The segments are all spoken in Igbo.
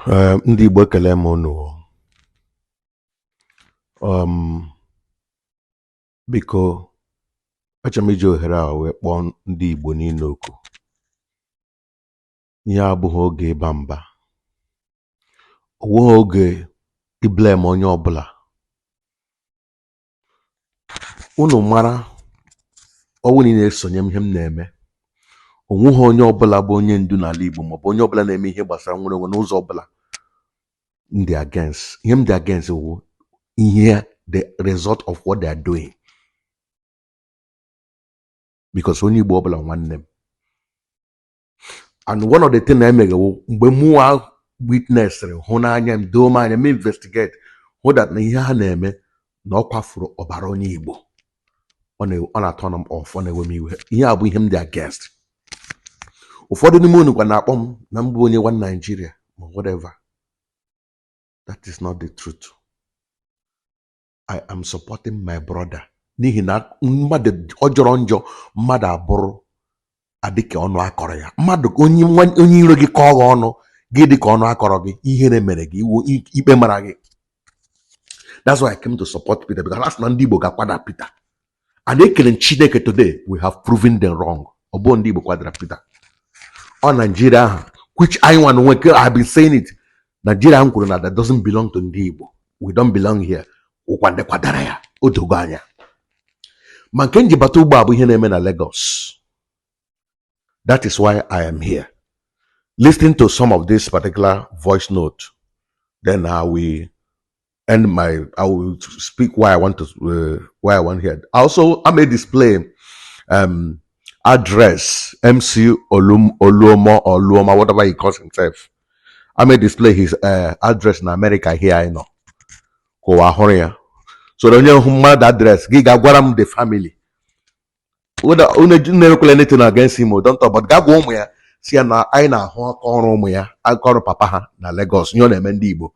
Ee, ndị Igbo, ekele m unu. Biko, achọrọ m iji ohere a wee kpọọ ndị Igbo niile oku. Ihe a abụghị oge ịba mba, o nweghị oge iblame onye ọbụla. Unu mara ọ bụrụ na ị na-esonye m ihe m na-eme, o nweghị onye ọbụla bụ onye ndu n'ala Igbo maọbụ onye ọbụla na-eme ihe gbasara nwere onwe n'ụzọ ọbụla m dị against. Ihe m dị against wụ ihe, the result of what they are doing, because onye Igbo ọbụla nwanne m. And one of the thing na-emeghewo mgbe mụnwa witnessịrị, hụ n'anya m, doo m anya, m investigate, hụ that na ihe ha na-eme na ọ kwafuru ọbara onye Igbo, ọ na-atọ m off, ọ na-ewe m iwe. Ihe a bụ ihe m dị against. Ụfọdụ n'ime unu kwa na-akpọ m na m bụ onye one Nigeria ma whatever. That is not the truth. I am supporting my brother n'ihi na mmadụ ọ jọrọ njọ, mmadụ abụrụ adịka ọnụ akọrọ ya. Mmadụ onye iro gị kọọ gị ọnụ, gị dị ka ọnụ akọrọ gị, ihere mere gị, iwu ikpe mara gị. That's why I came to support Peter, because asị na ndị Igbo ga-akwada Peter, and ekele m Chineke, today we have proven them wrong. Ọ bụghị ndị Igbo kwadara Peter, ọ Nigeria ahụ which anyị nwa n'onwe ke I have been saying it. Nigeria m kwuru na that doesn't belong to ndị Igbo, we don't belong here, ụkwa ndị kwadara ya. O dogo anya. Ma nke m ji bata ugbu a bụ ihe na-eme na Lagos. That is why I am here, listening to some of this particular voice note. Then I will speak why I want to why I want here. Also, I may display address MC Olum Oluomo or Luoma, whatever he calls himself. I may display his address in America here. I know. Ka ụwa hụrụ ya. So onye hụ mmadụ address gị ga-agwara m the family. Unu na-emekwala anything against him o, don't talk, but gaa gwa ụmụ ya, si ya na anyị na-ahụ aka ọrụ ụmụ ya, aka ọrụ papa ha na Lagos, ihe ọ na-eme ndị Igbo.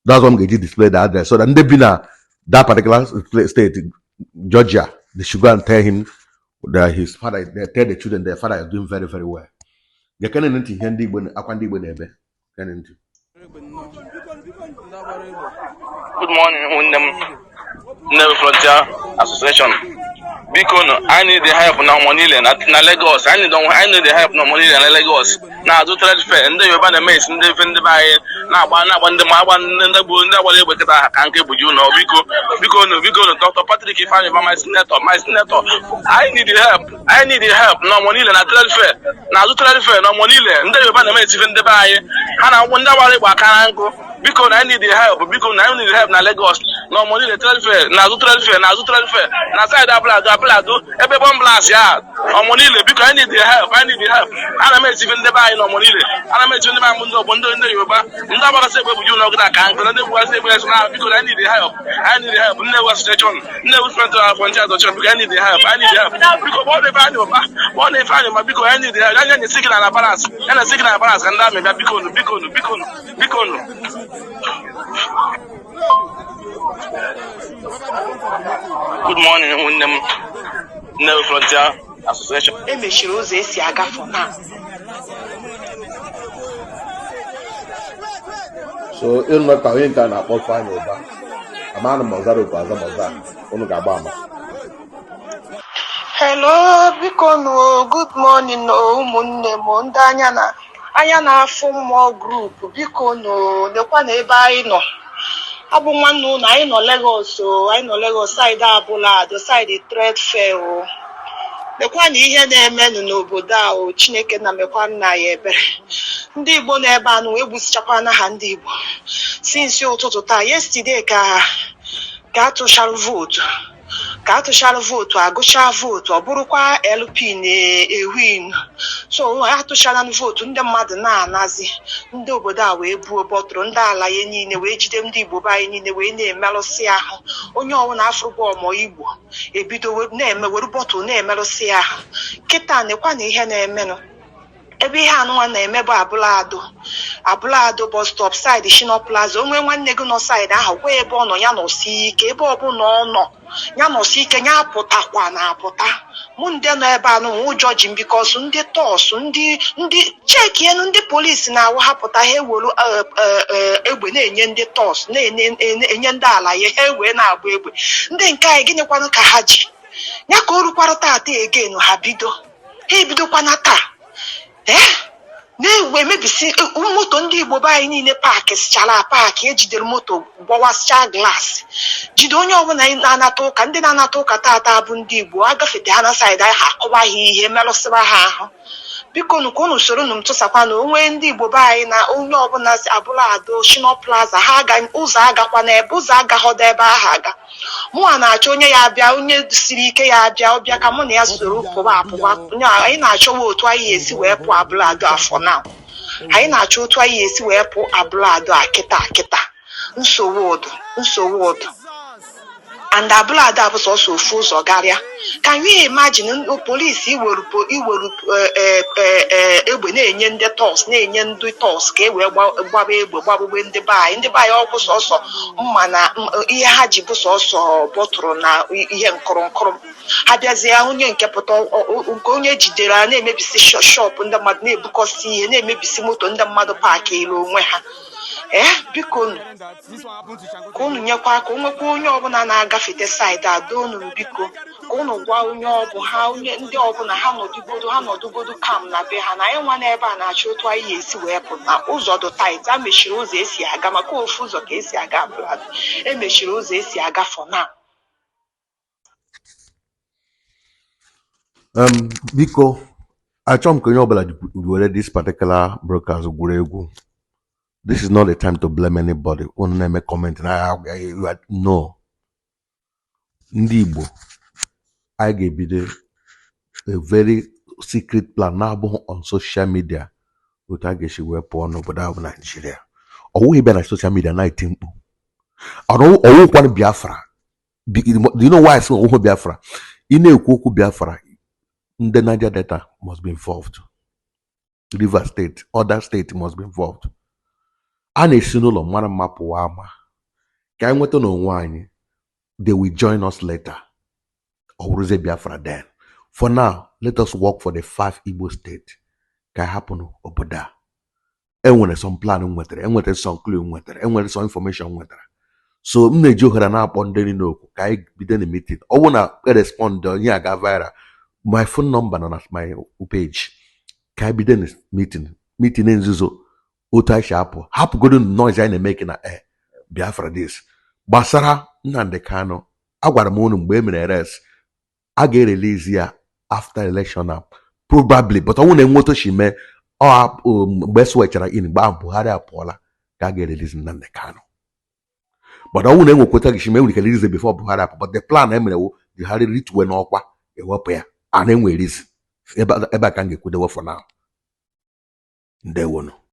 That's why m ga-eji display the address so that ndị bi na that particular state, Georgia, they should go and tell him that his father, they tell the children their father is doing very, very well. Gekene ntị ihe ndị Igbo, akwa ndị Igbo na-ebe. Gene ntị. Good morning, ụmụnne m, Nnewi Frontier Association. Biko nụ, I need the help na Omonile na Lagos. I need the help na Omonile na Lagos. Na-azụ trade fair, ndị Yoruba na-eme esi ndị efe ndị be anyị na-agba ndị ma agba ndị bụ ndị agbara egbe kịta ha ka nke buju ụlọ. Biko, biko nụ, biko nụ, Dr. Patrick Ifeanyi Uba, my senator, my senator. I need the help. I need the help na Omonile na trade fair. Na-azụ trade fair na Omonile, ndị Yoruba na-eme esi ife ndị be anyị. Ha na-akwụ ndị agbara egbe aka na nkụ. Biko na I need the help. Biko na I need the help na Lagos na Omonile trade fair, na-azụ trade fair, na-azụ trade fair na side Abulado, Abulado ebe bomb blast ya Omonile. Biko, I need the help. I need the help. Ana m esife ndị be anyị na Omonile, ana m esife ndị be anyị, ndị ọgbọ ndị Yoruba, ndị agbakasị egbe buju n'ọgụ na ka nkụ na ndị gbugasị egbe eso na. Biko na I need the help. I need the help. Nnewi Association, Nnewi Frontier Association, biko, I need the help. I need the help. Biko, kpọọ na Ifeanyị Ụba, kpọọ na Ifeanyị Ụba. Biko, I need the help. Anya nye signal na balance ya na signal na balance ka ndị amị bịa. Biko nụ, biko nụ, biko nụ, biko nụ. Good morning, ụmụnne m, Nnewi Frontier Association. Emechiri ụzọ esi aga for now. So ịnụ ka onye nke a na-akpọ Ifeanyị Ụba, ama na ma ọzara oku aza ma ọza, unu ga-agba ama. Hello, biko nụ, good morning o, ụmụnne m, ndị anya na anya na-afụ mmụọ group. Biko nụ, lekwa na ebe anyị nọ. Abụ nwanne ụlọ anyị nọ Lagos o, anyị nọ Lagos, side Abule Ado, side trade fair o. Lekwa na ihe na-emenụ n'obodo a o. Chineke na mekwa nna ya ebere. Ndị Igbo nọ ebe a nụ, egbusichakwana ha ndị Igbo since ụtụtụ taa. Yesterday ka atụchara vote, ka atụchara vote, agụchaa vote, ọ bụrụkwa LP na-ewin. So atụchara vote, ndị mmadụ na-anazi, ndị obodo a wee buo bọtụrụ ndị ala ya niile, wee jide ndị Igbo be anyị niile, wee na-emerụsị ahụ. Onye ọbụla afụrụbụ ọmọ Igbo ebido na-eme were bọtụlụ na-emerụsị ahụ. Kịta nekwa na ihe na-emenụ ebe ihe anụnwa na-eme bụ Abule Ado, Abule Ado bus stop, side Shino Plaza. Onwe nwanne gị nọ side ahụ, gwa ebe ọ nọ, ya nọsi ike. Ebe ọbụla ọ nọ, ya nọsi ike, ya apụtakwa na apụta. Mụ ndị nọ ebe a nụ, ụjọ ji m because ndị thugs, ndị chekienu, ndị polisi na-awụ ha pụta, ha ewelu egbe na-enye ndị thugs, na-enye enye ndị ala ya, ha ewee na-agba egbe. Ndị nke anyị, gịnịkwanụ ka ha ji ya ka o rukwara tata again? Ha bido, ha ebidokwana taa ee na-ewe emebisi moto ndị Igbo be anyị niile. Park sichara park, ejidere moto, gbawasịcha glass, jide onye ọbụla na-anata ụka. Ndị na-anata ụka tata bụ ndị Igbo agafete ha na side anyị, ha akụba ha ihe, merụsịba ha ahụ. Biko nụ, ka unu soro nụ m tụsakwa na onwe ndị Igbo be anyị na onye ọbụla si Abule Ado, Shina Plaza, ha aga ụzọ agakwa n'ebe ụzọ agaghọdo ebe ahụ aga. Mụnwa na-achọ onye ya abịa, onye siri ike ya abịa, ọbịa ka mụ na ya soro pụwa apụwa. Anyị na-achọwa otu anyị esi wee pụọ Abule Ado afọ na anyị na-achọ otu anyị esi wee pụọ Abule Ado a kịta kịta. Nsogbu ụdụ, nsogbu ụdụ, and Abule Ado abụ sọsọ ofu ụzọ garịa. Can you imagine polisi iweru egbe na-enye ndị thugs, na-enye ndị thugs ka e wee gbaba egbe, gbagbugbe ndị be anyị, ndị be anyị? Ọgwụ sọsọ mma na ihe ha ji bụ sọsọ bọtụrụ na ihe nkụrụ nkụrụ. Ha bịazie, onye nke pụta, nke onye jidere a na-emebisi shop ndị mmadụ, na-ebukọsị ihe, na-emebisi moto ndị mmadụ park elu onwe ha. Ee, biko nụ, ka unu nyekwa aka. Onwekwa onye ọbụla na-agafete side a, unu biko, ka unu gwa onye ọbụ ha, onye ndị ọbụla ha nọdụgodo, ha nọdụgodo kam na be ha, na anyị nwa n'ebe a na-achọ otu anyị ga-esi wee pụ na ụzọ dị tight. A mechiri ụzọ esi aga, maka ofu ụzọ ka esi aga Abule Ado. Emechiri ụzọ esi aga for now. Biko, achọrọ m ka onye ọbụla were this particular broadcast gwuru egwu. This is not the time to blame anybody. Unu na-eme comment na no. Ndị Igbo, anyị ga-ebido a very secret plan na-abụghị on social media, otu a ga-esi wee pụọ n'obodo ahụ bụ Naijiria. Ọ wụghị bịa na social media na-eti mkpu. Ọwụkwanụ Biafra. Do you know why I say ọwụhụ Biafra? Ị na-ekwu okwu Biafra, ndị Niger Delta must be involved, Rivers State, other state must be involved. A na-esi n'ụlọ mara mma pụwa ama ka anyị nweta n'onwe anyị. They will join us later. Ọ wụrụzie Biafra then. For now, let us work for the five Igbo state, ka anyị hapụ n'obodo a. Enwere some plan m nwetara, enwere some clue m nwetara, enwere some information m nwetara, so m na-eji ohere na-akpọ ndị niile okwu ka anyị bido na meeting. Ọ bụrụ na respond onye aga viral, my phone number nọ na my page, ka anyị bido na meeting nzuzo otu anyị si apụ. Hapụgodo noise anyị na-eme na eh Biafra this. Gbasara Nnamdi Kanu, agwara m unu mgbe e mere arrest, a ga-erelease ya after election na probably, but ọ bụrụ na enweta chi mee ọ mgbe swechara in, mgbe ahụ Buhari apụọla, ka a ga-erelease Nnamdi Kanu. But ọ bụrụ na enwekweta gị chime, enwere ike release before Buhari apụ. But the plan emere wụ Buhari rituwe n'ọkwa, ewepụ ya a na-enwe reason. Ebe a ka m ga-ekwudewe for now. Ndewonu.